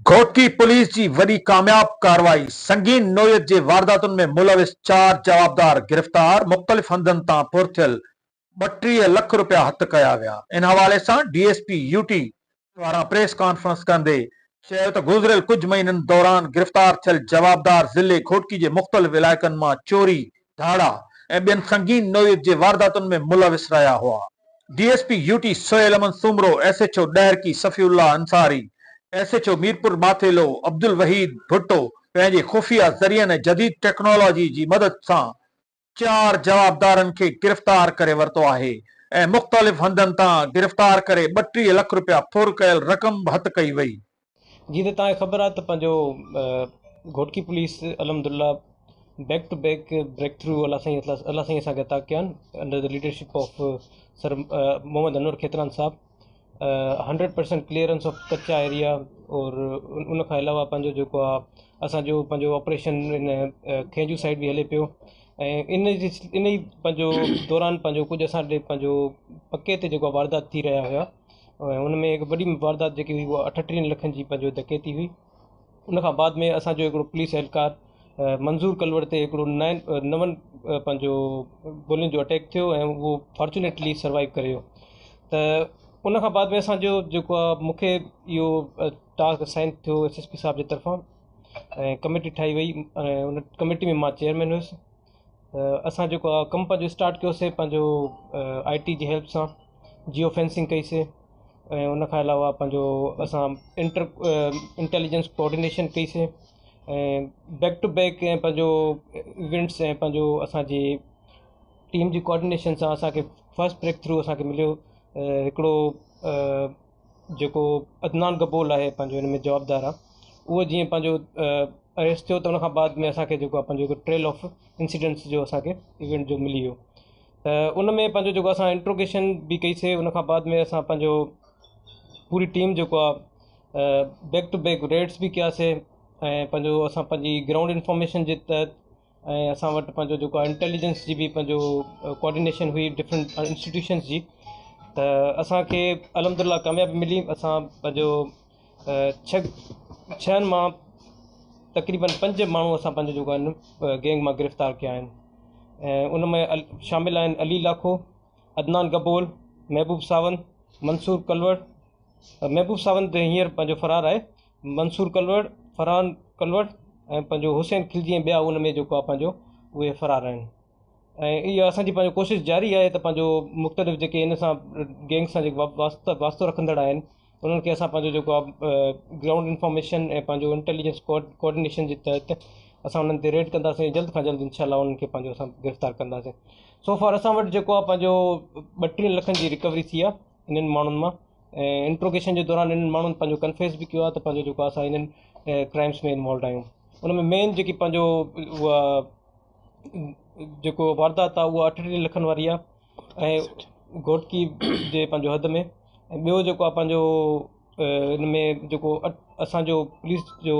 Ghotki police جي وڏي ڪامياب ڪارروائي، سنگين نوعيت جي وارداتن ۾ ملوث چار جوابدار گرفتار، مختلف هنڌن تان ڦر ٿيل 32 لک رپيا هٿ ڪيا ويا. ان حوالي سان ڊي ايس پي يوٽي واران پريس ڪانفرنس ڪندي چيو ته گذريل ڪجهه مهينن دوران گرفتار ٿيل جوابدار ضلعي گهوٽڪي جي مختلف علائقن مان چوري، ڌاڙا ۽ ٻين سنگين نوعيت جي وارداتن ۾ ملوث رهيا هئا. D S P U T Sohail Ahmed Soomro, S H O Daharki Safiullah Ansari, S H O Mirpur Mathelo Abdul Waheed Bhutto پنهنجي خفيه ذريعن ۽ جديد ٽيڪنالاجي جي مدد سان چار جوابدارن کي گرفتار ڪري ورتو آهي ۽ مختلف هنڌن تان گرفتار ڪري 32 لک رپيا ڦر ڪيل رقم به هٿ ڪئي وئي. جيئن ته توهان کي خبر آهي ته پنهنجو گهوٽڪي پوليس الحمد لله back to back break through الله سائين الله سائين اسان کي عطا ڪيا آهن under the leadership of sir Muhammad Anwar Khetran sahib 100% clearance of ڪچا ايريا اور ان کان علاوه پنهنجو جيڪو آهي اسانجو پنهنجو آپريشن ان کينجو سائيڊ به هلي پيو ۽ ان جي ان ئي پنهنجو دوران پنهنجو ڪجهه اسان ڏي پنهنجو پڪي تي جيڪو واردات ٿي رهيا هيا ۽ ان ۾ هڪ وڏي واردات جيڪي هئي اها 38 لکن جي پنهنجو ڊڪيتي هئي ان کان بعد ۾ اسانجو هڪڙو پوليس اهلڪار منظور ڪلوڙ تي هڪڙو نائن نون پنهنجو گولين جو اٽيڪ ٿيو ۽ اهو فارچونيٽلي سروائيو ڪري ويو ته ان کان بعد ۾ اسانجو جيڪو آهي مونکي اهو ٽاسڪ اسائن ٿيو ايس ايس پي صاحب جي طرفان ۽ ڪميٽي ٺاهي وئي ۽ ان ڪميٽي ۾ مان چيئرمين هيس اسان جيڪو آهي ڪم پنهنجو اسٽارٽ ڪيوسي پنهنجو آئي ٽي جي هيلپ سان جيو فينسنگ ڪئيسي ۽ ان کان علاوه پنهنجو اسان انٽر انٽيليجنس ڪوآرڊينيشن ڪئيسي ۽ بيڪ ٽو بيڪ ۽ پنهنجو ايونٽس ۽ پنهنجو اسانجي ٽيم جي ڪوآرڊينيشن سان اسانکي فرسٽ بريڪ ٿرو اسانکي مليو هڪڙو جيڪو عدنان گبول آهي پنهنجو هن ۾ جوابدار آهي اهو جيئن پنهنجو اريسٽ ٿيو ته ان کان بعد ۾ اسانکي جيڪو آهي پنهنجو هڪ ٽريل آف انسيڊنٽس جو اسانکي ايونٽ جو ملي ويو ته ان ۾ پنهنجو جيڪو اسان انٽروگيشن به ڪئيسي ان کان بعد ۾ اسان پنهنجو پوري ٽيم جيڪو آهي بيڪ ٽو بيڪ ريڊس به ڪياسي ۽ پنهنجو اسان پنهنجي گرائونڊ انفارميشن جي تحت ۽ اسان وٽ پنهنجو جيڪو آهي انٽيليجنس جي به پنهنجو ڪوآرڊينيشن هئي ڊفرنٽ انسٽيٽيوشنس جي ته اسانکي الحمد لله ڪاميابي ملي اسان پنهنجو ڇهه ڇهن مان تقريبن پنج ماڻهو اسان پنهنجو جيڪو آهن گينگ مان گرفتار ڪيا آهن ۽ ان ۾ شامل آهن علي لاکو، عدنان گبول، محبوب ساوند، منصور ڪلوڙ، محبوب ساوند هينئر پنهنجو فرار آهي منصور ڪلوڙ، فرحان ڪلوڙ ۽ پنهنجو حسين خلجي ۽ ٻيا ان ۾ جيڪو آهي پنهنجو اهي فرار آهن ۽ اها اسان جي پنهنجو ڪوشش جاري آهي ته پنهنجو مختلف جيڪي ان سان گينگ سان جيڪي واسطو واسطو رکندڙ آهن انهن کي اسان پنهنجو جيڪو آهي گرائونڊ انفارميشن ۽ پنهنجو انٽيليجنس ڪوآرڊينيشن جي تحت اسان انهن تي ريڊ ڪنداسين جلد کان جلد انشاء الله انهن کي پنهنجو اسان گرفتار ڪنداسين سو فار اسان وٽ جيڪو آهي پنهنجو 32 لکن جي رڪوري ٿي آهي انهن ماڻهن مان ۽ انٽروگيشن جي دوران انهن ماڻهن پنهنجو ڪنفيس به ڪيو آهي ته پنهنجو جيڪو اسان انهن ڪرائمس ۾ انوالوڊ آهيون ان ۾ مين جيڪي پنهنجو اها جيڪو واردات آهي اها 38 لکن واري آهي ۽ گهوٽڪي جي پنهنجو حد ۾ ۽ ٻيو جيڪو آهي پنهنجو ان ۾ جيڪو اسانجو پوليس جو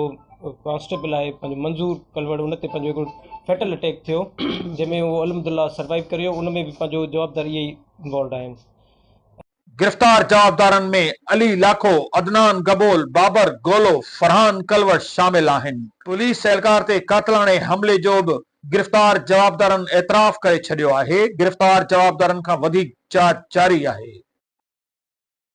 ڪانسٽيبل آهي پنهنجو منظور ڪلوڙ ان تي پنهنجو هڪڙو فيٽل اٽيڪ ٿيو جنهن ۾ اهو الحمد لله سروائيو ڪري ويو ان ۾ به پنهنجو جوابدار اهي ئي انوالوڊ آهن. گرفتار جوابدارن ۾ علي لاکو، عدنان گبول، بابر گولو، فرحان ڪلوڙ شامل آهن. پوليس اهلڪار تي قاتلاڻي حملي جو به گرفتار جوابدارن اعتراف ڪري ڇڏيو آهي، گرفتار جوابدارن کان وڌيڪ جاچ جاري آهي.